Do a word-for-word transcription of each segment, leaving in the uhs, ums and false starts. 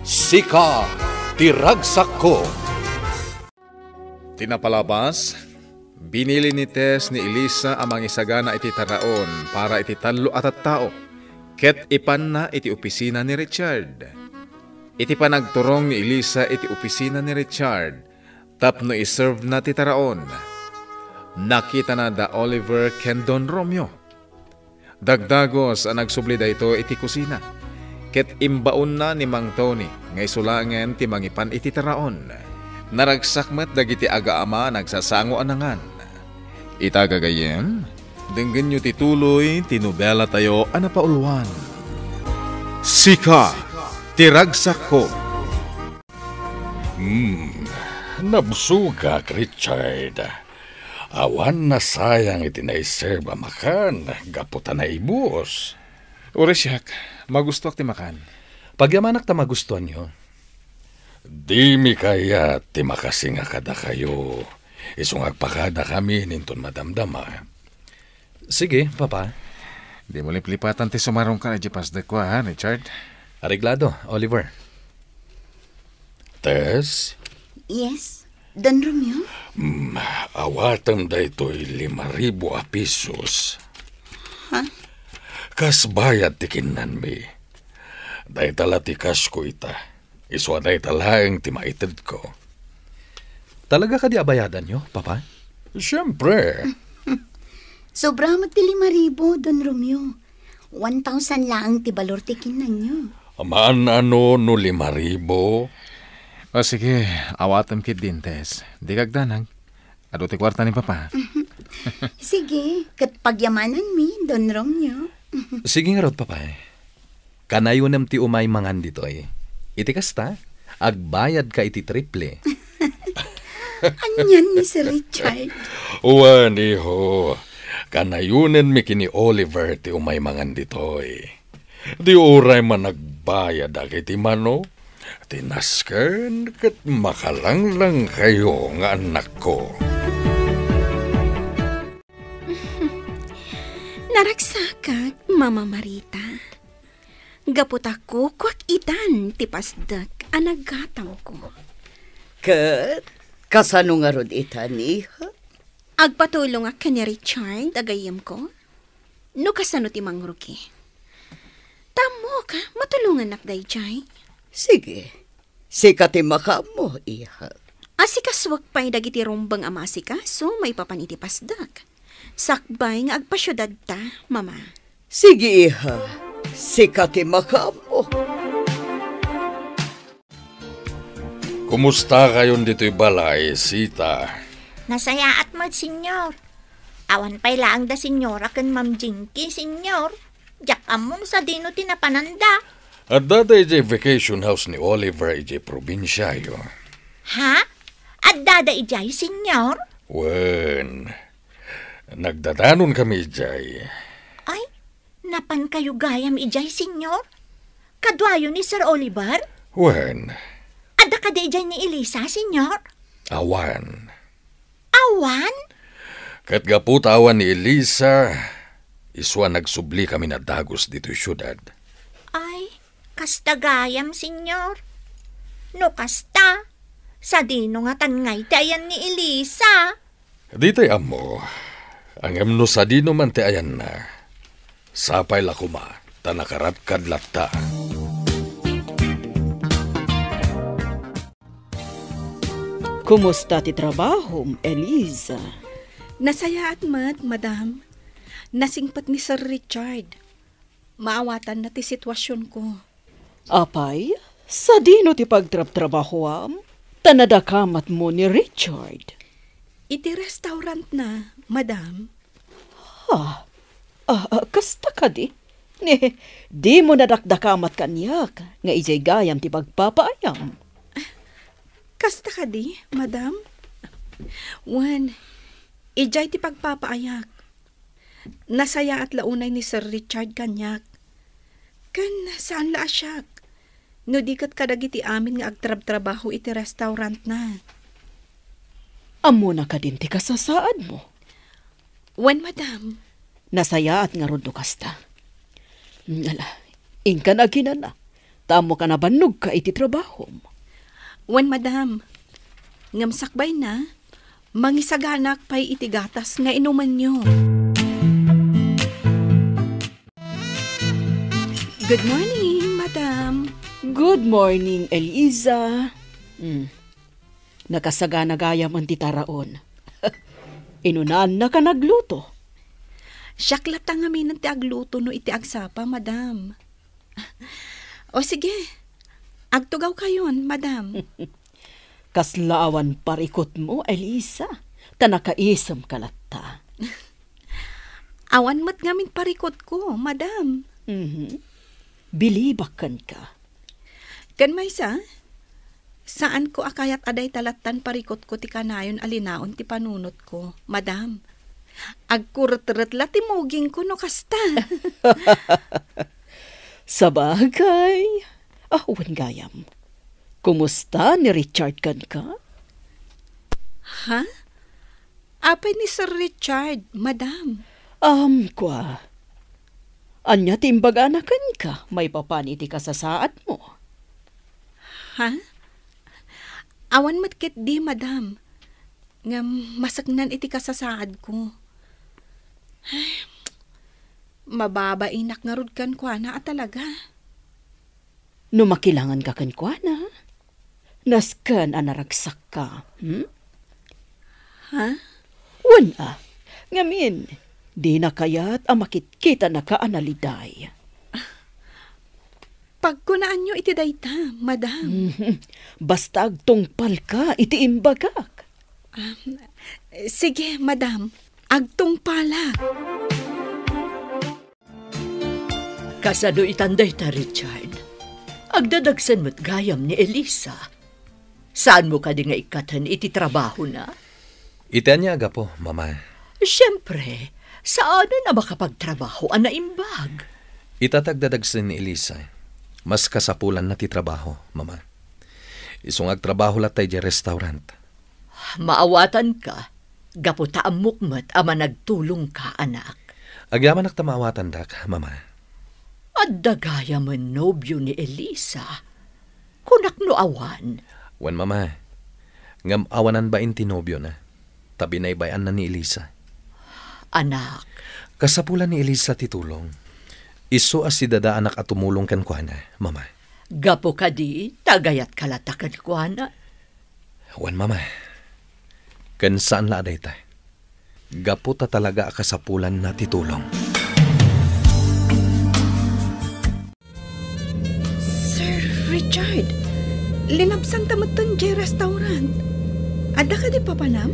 Sika ti ragsakko. Ti napalabas, binili ni Tess ni Elisa a mangisagana iti taraon para iti tallo a tattao, ket ipanna iti opisina ni Richard. Iti panagturong ni Elisa iti opisina ni Richard tapno iservena ti taraon, nakitana da Oliver ken Don Romeo. Dagdagus a nagsubli daytoy iti kusina, ket imbaonna ni Mang Tony nga isu laengen ti mangipan iti taraon. Naragsak met dagiti agaama a nagsasango a nangan. Ita, gagayyem, denggenyo ti tuloy ti nobelatayo a napauluan, Sika ti Ragsakko. Hmm, nabsogak, Richard. Awan nasayang iti naiserb a makan gapu ta naibus. Uray siak, magustoak ti makan. Pagyamanak ta magustuanyo. Dimi kayat ti makasinga kadakayo, isu nga agpakadakami inton madamdama. Sige, Papa. Dimo liplipatan ti sumarungkan idiay pasdekko, ha, Richard? Areglado, Oliver. Tess? Yes, Don Romeo? Mm, awatem daytoy lima ribu a pesos. Ha? Kas bayad ti kinnanmi. Dayta la ti cashko ita. Isu a dayta laeng ti maitedko. Talaga kadi a bayadanyo, Papa? Siempre. Sobra met ti lima ribu, Don Romeo. One thousand laeng ti balor ti kinnanyo. Maan-ano no lima ribu? O sige, awatem ketdin, Tess. Dika agdanag. Adu ti kuarta ni Papa. Sige, ket pagyamananmi, Don Romeo. Sige ngarud, Papa. Kanayonem ti umay mangan ditoy. Iti kasta, agbayadka iti triple. Anian ni Sir Richard? Wen, iho. Kanayonenmi ken ni Oliver ti umay mangan ditoy. Di uray managbayadak iti mano, ti nasken ket makalanglang kayo nga annakko. Naragsakak, Mama Marita. Gapu ta kukuak itan ti pasdek a nagatangko. Ket kasano ngarud itan, iha? Agpatulongak ken ni Richard a gayyemko. No kasano ti mangrugi. Ta ammok, matulongannak daydiay. Sige, sika ti makaammo, iha. Asikasuak pay dagiti rumbeng a maasikaso maipapan iti pasdek. Sakbay nga agpasiudadta, Mama. Sige, iha. Sika ti makaammo. Kumusta kayon ditoy balay, Sita? Nasayaat met, Senyor. Awan pay laeng da Senyora ken Ma'am Jinky, Senyor. Diak ammo no sadino ti napananda. Addada idiay vacation house ni Oliver idiay probinsiayo. Ha? Addada idiay, Senyor? Wen, nagdadanon kami idiay. Ay, napan kayo gayam idiay, Senyor? Kaduayo ni Sir Oliver? Wen. Adda kadi idiay ni Elisa, Senyor? Awan. Awan? Ket gapu ta awan ni Elisa, isu a nagsubli kami a dagus ditoy siudad. Ay, kasta gayam, Senyor. No kasta, sadino ngatan ngay ti ayan ni Elisa? Ditay ammo, ngem no sadino man ti ayanna, sapay la koma ta nakaradkad latta. Kumusta ti trabahom, Eliza? Nasayaat met, madam. Nasingpet ni Sir Richard. Maawatanna ti situasionko. Apay, sadino ti pagtrabtrabahoam? Ta nadakamatmo ni Richard. Iti restaurantna, madam. Ha? Ah, ah, kasta kadi? Ni, dimo nadakdakamat kaniak nga idiay gayam ti pagpapaayam. Kasta kadi, madam? Wen, idiay ti pagpapaayak. Nasayaat la unay ni Sir Richard kaniak. Ken saan la a siak, no di ket kadagiti amin nga agtrabtrabaho iti restaurantna. Ammona kadin ti kasasaadmo? Wen, madam. Nasayaat ngarud no kasta. Ala, inkan aginana. Ta ammoka nabannogka iti trabahom. Wen, madam. Ngem sakbayna, mangisaganak pay iti gatas nga inumenyo. Good morning, madam. Good morning, Eliza. Hmm. Nakasagana gayam ti taraon. Inunaannaka nagluto. Siak latta ngamin ti agluto no iti agsapa, madam. O sige, agtugawkayon, madam. Kasla awan parikutmo, Elisa, ta nakaisemka latta. Awan met ngamin parikutko, madam. Mhm. Bilibak kenka. Ken maysa, saanko a kayat a dayta lattan parikutko ti kanayon a linaon ti panunotko, madam. Agkuretret la ti mugingko no kasta. Sabagay. Ah, wen gayam. Kumusta ni Richard kenka? Ha? Apay ni Sir Richard, madam? Um, kua. Ania ti imbagana kenka maipapan iti kasasaadmo? Ha? Awan met ketdi, madam. Ngem maseknan iti kasasaadko. Ay, mababainak ngarud kenkuana a talaga. No makilanganka kenkuana, nasken a naragsakka, hmm? Ha? Wen a, ngamin, dina kayat a makitkitanaka a naliday. Pagkunaanyo iti dayta, madam. Mhm. Basta agtungpalka iti imbagak. Um, sige, madam. Agtungpalak. Kasano itan dayta, Richard? Agdadagsen met gayam ni Elisa. Saanmo kadi nga ikkaten iti trabahona? Iti ania a gapu, Mama? Siempre, saanen a makapagtrabaho a naimbag. Ita ti agdadagsen ni Elisa, mas kasapulanna ti trabaho, Mama. Isu nga agtrabaho latta idiay restaurant. Maawatanka, gapu ta ammok met a managtulongka, anak. Agyamanak ta maawatandak, Mama. Adda gayamen nobio ni Elisa. Kunak no awan. Wen, Mama. Ngem awanan bain ti nobiona, ta binaybay-anna ni Elisa. Anak. Kasapulan ni Elisa ti tulong. Isu a sidadaanak a tumulong kenkuana, Mama. Gapu kadi, ta agayatka latta kenkuana. Wen, Mama. Ken saan la a dayta. Gapu ta talaga a kasapulanna ti tulong. Sir Richard, linabsanta metten diay restaurant. Adda kadi papanam?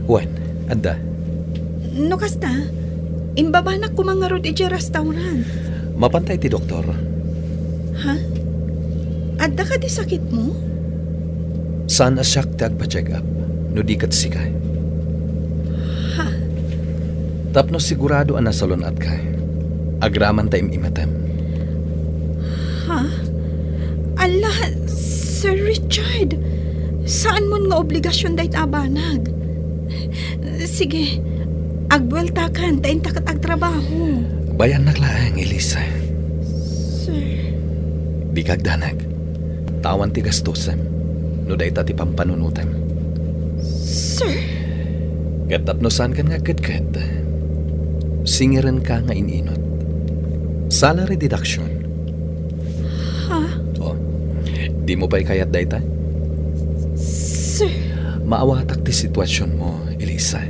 Wen, adda. No kasta, imbabanak koma ngarud idiay restaurant. Mapanta iti doktor. Ha? Adda kadi sakitmo? Saan a siak ti agpa-check up no di ket sika. Ha? Tapno sigurado a nasalun-atka, agraman ta im-imetem. Ha? Ala, Sir Richard, saanmon nga obligasion dayta a banag. Sige, agbueltakan ta inta ket agtrabaho. Bayannak laeng, Elisa. Sir. Dika agdanag. Ta awan ti gastosem no dayta ti pampanunotem. Sir. Ket tapno saankan nga agkedked, singirenka nga in-inut. Salary deduction. Ha? Oh, dimo pay kayat dayta? Sir. Maawatak ti situasionmo, Elisa.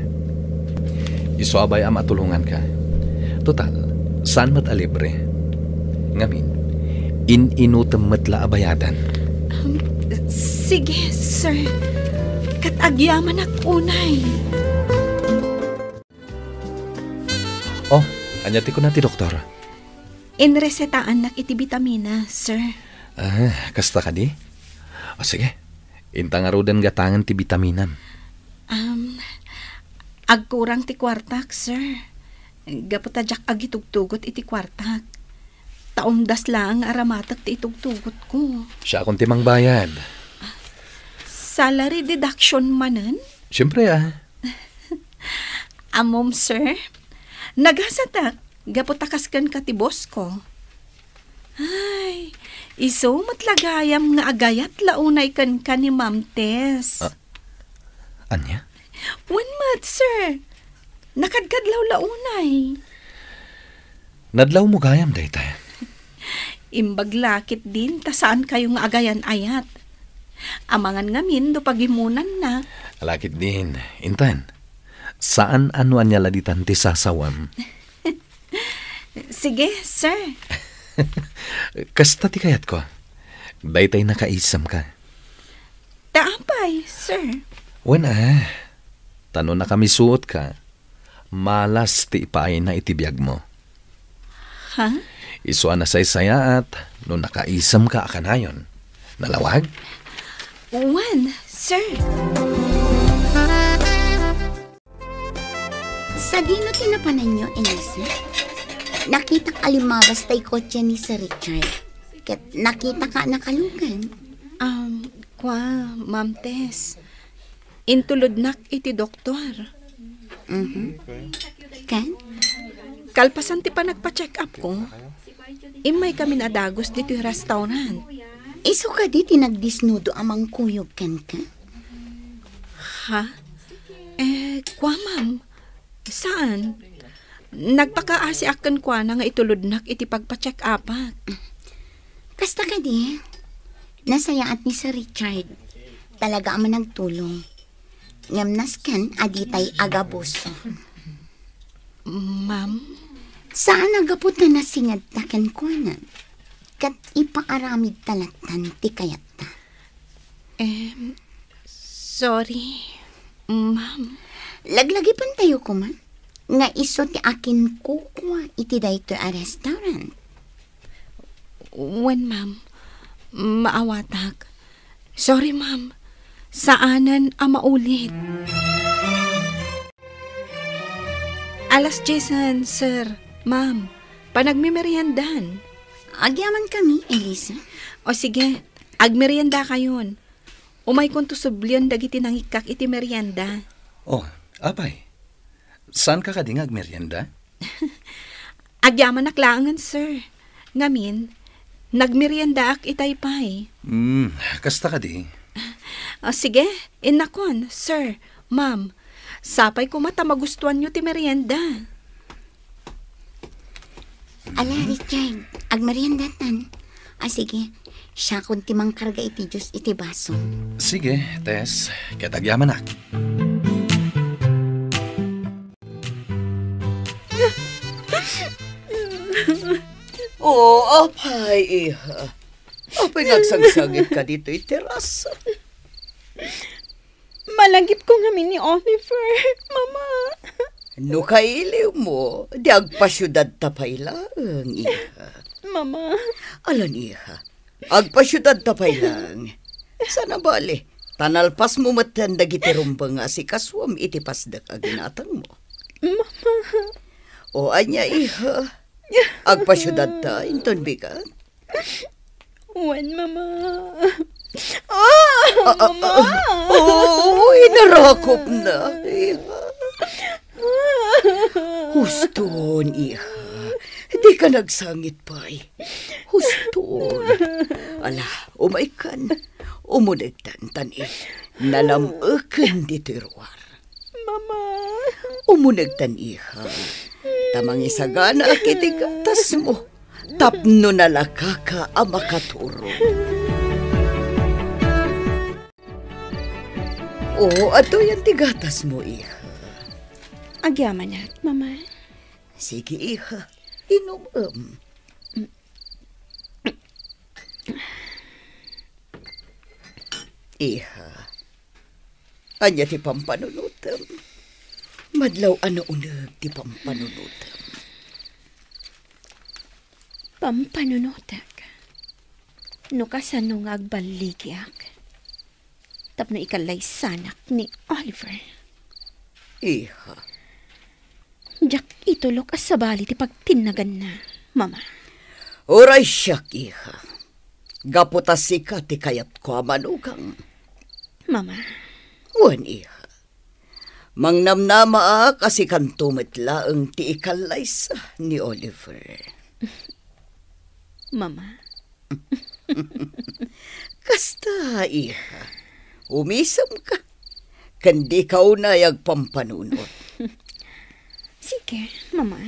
Isu a bay-am a tulonganka. Total, saan met a libre. Ngamin, in-inutem met la a bayadan. Um, sige, sir. Ket agyamanak unay. Oh, ania ti kuna ti doktor? Inresetaannak iti bitamina, sir. Ah, kasta kadi? O, sige. Inta ngaruden gatangen ti bitaminam. Um, agkurang ti kuartak, sir. Gapu ta diak agitugtugot iti kuartak. Ta umdas laeng nga aramatek ti itugtugotko. Siakon ti mangbayad. Salary deduction manen? Siyempre, ah. Ammom, sir? Nagasatak, gapu ta kasken ka ti boss ko. Ay, Isu met la gayam nga agayat la unay kenka ni Ma'am Tess. Ah, ania? Wen met, sir. Nakadkadlaw la unay. Nadlawmo gayam dayta. Imbag la ketdin ta saankayo nga agayan-ayat. Amangan ngamin no pagimunannak. Ala ketdin, intan. Saan a no ania la ditan ti sasawam. Sige, sir. Kasta ti kayatko. Daytay nakaisamka. Ta apay, sir? Wen, a. Ta no nakamisuotka, malas ti ipaayna iti biagmo. Ha? Isu a nasaysayaat no nakaisamka a kanayon. Nalawag? Wen, sir. Sadino ti napananyo, Elisa? Nakitak a limmabas tay kotse ni Sir Richard. Ket nakitak a nakalugan. Um, kua, Ma'am Tess. Intulodnak iti doktor. Mhm. Ken? Kalpasan ti panagpa-check-up ko, immaykamin a dagus ditoy restaurant. Isu kadi ti nagdisnudo a mangkuyog kenka? Ha? Eh, kua, ma'am. Saan? Nagpakaasiak kenkuana nga itulodnak iti pagpa-check-upak. Kasta kadi, nasayaat ni Sir Richard. Talaga a managtulong. Ngem nasken a ditay agabuso. Ma'am? Saan a gapu ta nasingedta kenkuana. Ket ipaaramidta lattan ti kayatta. Em, sorry, ma'am. Laglagipentayo koma nga isu ti akinkukua iti daytoy a restaurant. Wen, ma'am. Maawatak. Sorry, ma'am. Saanen a maulit. Alas diesen, sir, ma'am. Panagmemeriendan. Agyamankami, Elisa. O sige, agmeriendakayon. Umaykonto sublien dagiti nangikkak iti merienda. Oh, apay. Saanka kadi nga agmerienda? Agyamanak laengen, sir. Ngamin, nagmeriendaak itay pay. Hmm, kasta kadi. Ah, sige, innakon, sir, ma'am. Sapay koma ta magustuanyo ti merienda. Ala, Richard, agmeriendatan. Ah, sige. Siakon ti mangkarga iti juice iti baso. Sige, Tess. Ket agyamanak. Oh, apay, iha. Apay nga agsangsangitka ditoy terasa? Malagipko ngamin ni Oliver, Mama. No kailiwmo, di agpasiudadta pay laeng, iha. Mama. Alan, iha. Agpasiudadta pay laeng. Saan a bale, ta nalpasmo metten dagiti rumbeng nga asikasuem iti pasdek a ginatangmo. Mama. O ania, iha? Agpasiudadta inton bigat? Wen, Mama. Ah, ah, ah, Mama! Oh, inarakopna, iha. Huston, iha. Dika nagsangit pay. Huston. Ala, umaykan. Umunegtan, tan, eh, nalam-eken ditoy ruar. Mama. Umunegtan, iha. Ta mangisaganaak iti gatasmo tapno nalakaka a makaturog. O, adtoyen ti gatasmo, iha. Agyamanak, Mama. Sige, iha. Inumem. Iha, ania ti pampanunotem? Madlaw a nauneg ti pampanunotem. Pampanunotek? No kasano nga agballigiak tapno ikallaysanak ni Oliver? Iha. Diak itulok a sabali ti pagtinnaganna, Mama. Uray siak, iha. Gapu ta sika ti kayatko a manugang. Mama. Wen, iha. Mangnamnamaak a sikanto met laeng ti ikallaysa ni Oliver. Mama. Kasta, iha. Umisemka. Ken dika unay agpampanunot. Sige, Mama.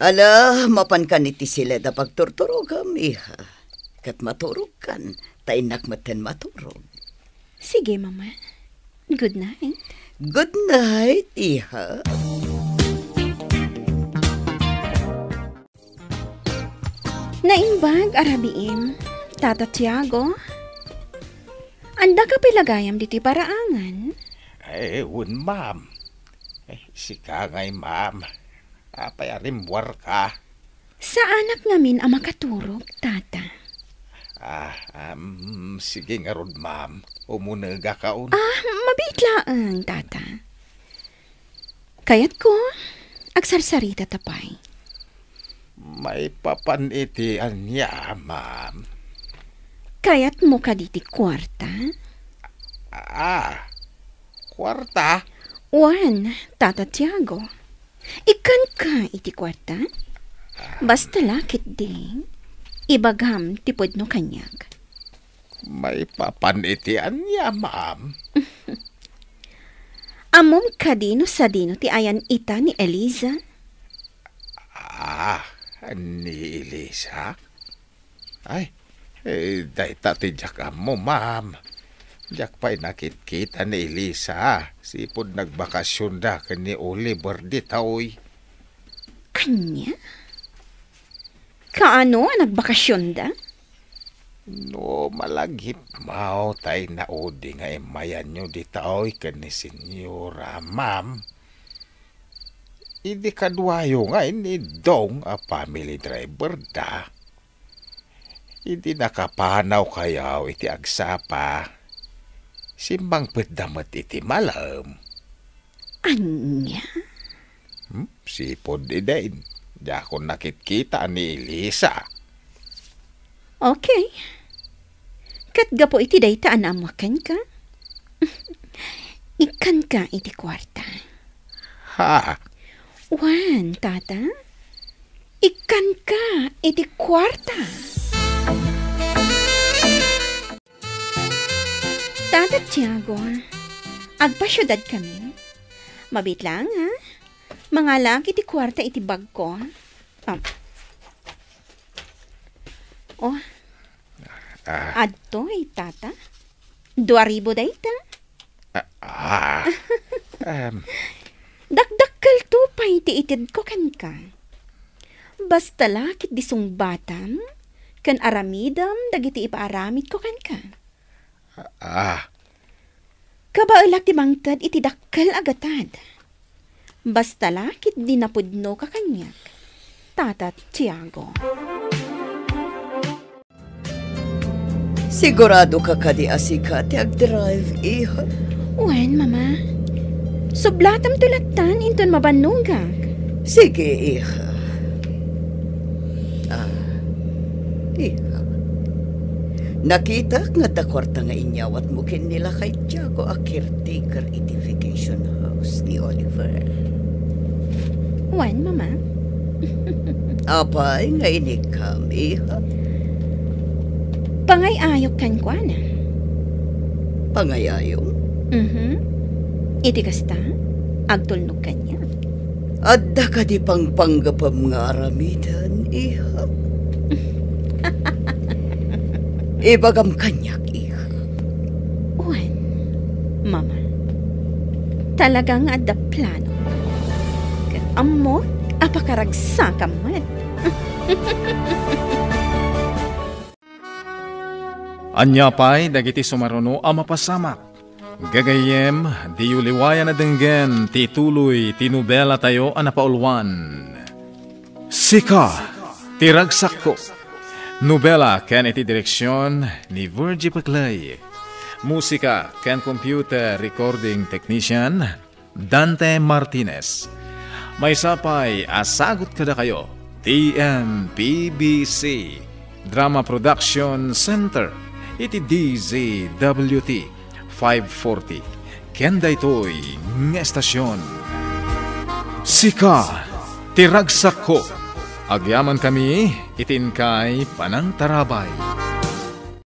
Ala, mapankan iti siled a pagturturogam, iha. Ket maturogkan, ta innak metten maturog. Sige, Mama. Good night. Good night, iha. Naimbag a rabiim, Tata Tiago. Andaka pay la gayam ditoy paraangan? Eh, wen, ma'am. Eh, sika ngay, ma'am. Apay a rimmuarka? Saanak ngamin a makaturog, Tata. Ah, um, sige ngarud, ma'am. Umunegaka un. Ah, mabiit laeng, Tata. Kayatko, agsarsaritata pay. Maipapan iti ania, ma'am? Kayatmo kadi ti kuarta? Ah, kuarta? Wen, Tata Tiago. Ikkanka iti kuarta? Basta la ketdi, ibagam ti pudno kaniak. Maipapan iti ania, ma'am? Ammom kadi no sadino ti ayan ita ni Eliza? Ah, ni Eliza? Ay, eh, dayta ti diak ammo, ma'am. Diak pay nakitkita ni Eliza, sipud nagbakasionda ken ni Oliver ditoy. Ania? Kaano a nagbakasionda? No malagipmo tay naudi nga immayanyo ditoy ken ni Senyora, ma'am, idi kaduayo nga ni Dong a family driver da. Idi nakapanawkayo iti agsapa, simmangpetda met iti malem. Ania? Hmm? Sipud idin, diakon nakitkita ni Eliza. Okay. Ket gapu iti dayta a naammoak kenka, ikkanka iti kuarta. Ha? Wen, Tata? Ikkanka iti kuarta. Tata Tiago, agpasiudad kami. Mabit lang, ha? Mangalaak iti kuarta iti bagko. Ah. Oh. Ah. Adtoy, Tata. Dua ribu dayta. Ah, ah. Em. Dakdakkelto pay ti itedko kenka. Basta la ketdi sungbatam ken aramidem dagiti ipaaramidko kenka. Ah. Kabaelak ti mangted iti dakkel a gatad. Basta la ketdi napudnoka kaniak, Tata Tiago. Siguradoka kadi a sika ti agdrive, iha? Wen, Mama. Sublatamto lattan inton mabannogak. Sige, iha. Ah, iha. Nakitak nga adda kuarta nga inyawatmo ken ni lakay Tiago a caretaker iti vacation house ni Oliver. Wen, Mama. Apay nga inikkam, iha? Pangay-ayok kenkuana. Pangay-ayom? Mhm. Iti kasta, agtulnog kaniak. Adda kadi pangpanggepem nga aramiden, iha? Ibagam kaniak, iha. Wen, Mama. Talaga nga adda plano. Ket ammok a pakaragsakam met. Ania pay dagiti sumaruno a mapasamak? Gagayyem, diyo liwayan a denggen ti tuloy ti nobelatayo a napauluan, Sika ti Ragsakko. Nobela ken iti direksion ni Virgie Peclay. Musika ken computer recording technician, Dante Martinez. Maysa pay a sagut kadakayo, T M P B C Drama Production Center iti D Z W T five forty. Ken daytoy nga estasion, Sika ti Ragsakko. Agyamankami iti inkay panangtarabay.